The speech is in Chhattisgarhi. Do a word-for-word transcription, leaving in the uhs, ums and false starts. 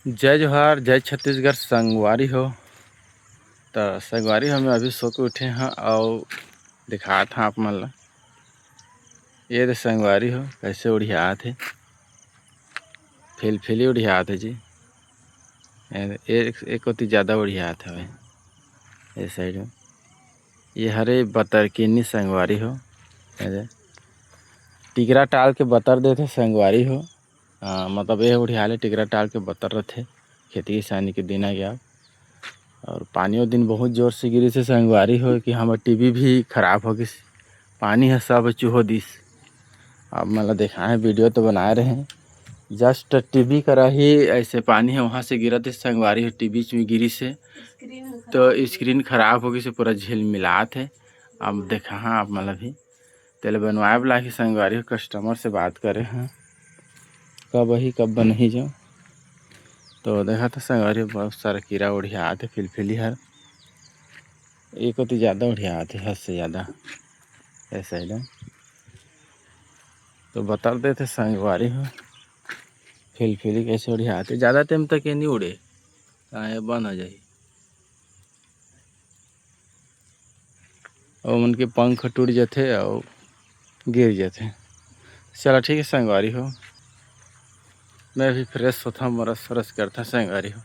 जय जोहार, जय छत्तीसगढ़ संगवारी हो। त संगवारी हो, मैं अभी सो के उठे हंव अउ दिखात हंव आप मन ला। ये दे संगवारी हो, कैसे उड़ियात हे, फिलफिली उड़ियात हे जी। ए, ए, एक कोती ज़्यादा उड़ियात हवे ये साइड में। ये हरे बतरकिन्नी संगवारी हो, ए दे। टिकरा टाल के बतर देथे संगवारी हो। आ, मतलब ये उड़ियाले टिकरा टाल के बतर रथे, खेती किसानी के दिन आ गया। और पानी वो दिन बहुत जोर से गिरिस हे संगवारी हो कि हमर टीवी भी खराब हो गिस, पानी ह सब चुहो दिस। आप मन ला देखाए वीडियो तो बनाए रहे, जस्ट टीवी करा ही ऐसे पानी ह वहाँ से गिरत हे संगवारी हो, टीवी में गिरिस हे तो स्क्रीन खराब हो गिस हे, पूरा झिलमिलात हे। अब देखा हाँ आप मन ला भी तेला बनवाए बर लागी संगवारी हो, कस्टमर से बात करे हंव, कब आही कब बनही जो। तो देखा था संगवारी हो, बहुत सारा कीरा उड़ियात हे, फिलफिली हर एक कोती ज़्यादा उड़ियात हे, हद से ज़्यादा ऐसा एकदम। तो बता देथे संगवारी हो, फिलफिली कैसे उड़ियात हे, ज़्यादा टाइम तक ये नहीं उड़े, हाँ, ये बंद हो जाही। ओमन के पंख टूट जथे अउ गिर जथे। चला ठीक है संगवारी हो, मैं भी फ्रेश होथंव, ब्रश फ्रेश करथंव संगवारी हो।